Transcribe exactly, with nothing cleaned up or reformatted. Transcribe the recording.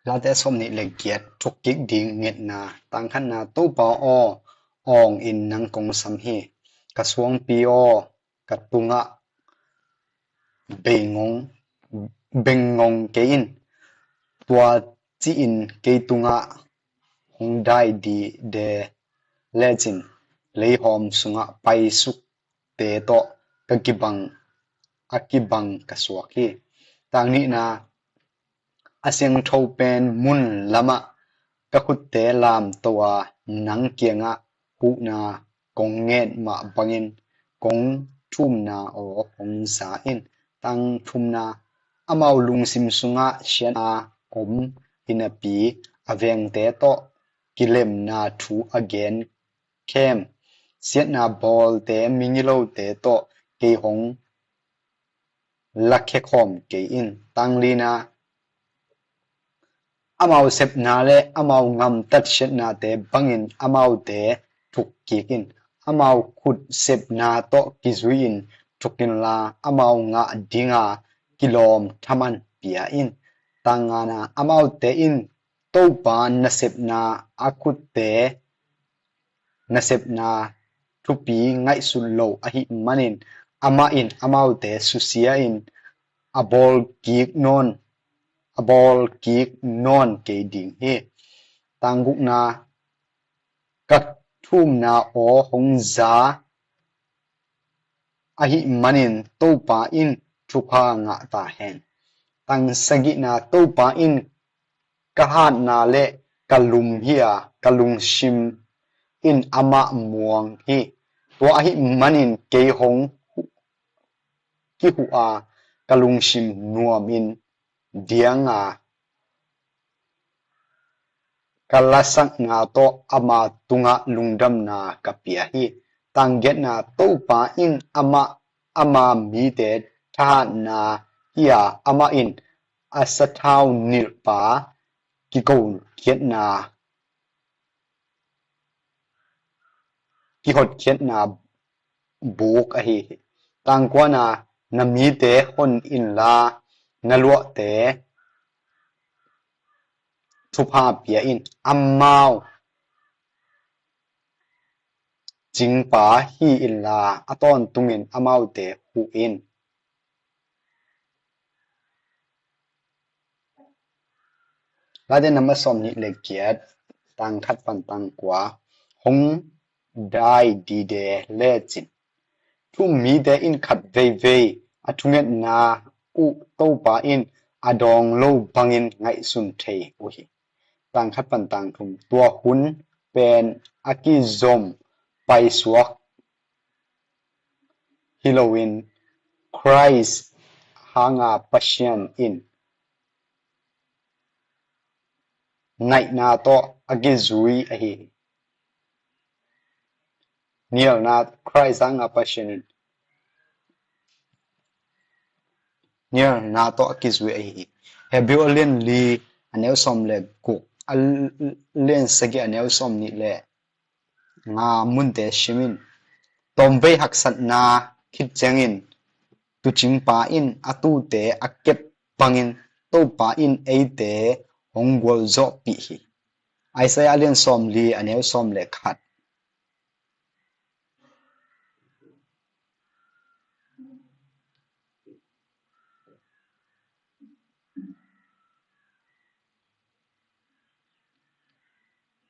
Late sawmnih le giat. Thukkik ding ngetna. Tangkhatna. Topa aw, awng in nang kong sam hi. Ka suangpi aw, ka tungah bengngong, bengngong kei in. Tua ci-in kei tungah hong dai dide lecin leihawm sungah paisuk te tawh ka kibang, a kibang ka suak hi. Tangnihna. A siangtho pen mun lamah ka khutte lamto a, nang kiangah huhna kong nget mah bangin kong thumna aw hong za in. Tangthumna. Amau lungsim sungah siatna om hinapi a vengte tawh kilemna thu a gen khem. Siatna bawlte migilote tawh kei hong lakhia khawm kei in. Tanglina. Amau sepna le amau gamtat siatnate bangin amaute thuk kik in. Amau khut sepna tawh kizui-in thuk inla, amau ngah dinga kilawm thaman pia in. Tangngana. Amaute in Topa nasepna a khutte nasepna thupi ngaihsut lo ahih manin, amah in amaute susia in a bawl kik nawn, a bawl kik nawn kei ding hi. Tanggukna. Ka thumna aw hong za ahih manin Topa in thupha ngah ta hen. Tangsagihna. Topa in ka hatna le ka lum hi a, ka lungsim in amah muang hi. Tua ahih manin kei hong kihuh a, ka lungsim nuamin dianga ka lasakna tawh ama tungah lungdamna ka pia hi. Tanggiatna. Topa in amah, ama mite thahatna hi a, amah in a sathau nilhpa kikokhiatna, kihotkhiatna buk ahi hi. Tangkuana. Na mite hon inla, na luahte thupha pia in. Amau cingpa hi inla, a tawntungin amaute huh in. Late nama sawmnih le giat, tangkhat pan tangkua. Hong dai dide lecin thu-um mite in khat veivei a thungetna uh Topa in a dawng lo bangin ngaihsun thei uh hi. Tangkhat pan tangthum. Tua hun pen a kizom paisuak hi loin Khrist hanga Pasian in naihna tawh a kizui ahi hi. Nialna. Khrist hanga Pasian in nialna tawh a kizui ahi hi. Hebrew a lian li a neu sawm le guk, a lian sagih a neu sawmnih le nga munte simin, tawmvei haksatna khit ciangin tuucingpa in a tuute a kep bangin Topa in eite hong gualzawhpih hi. Isaiah a lian sawmli a neu sawm le khat.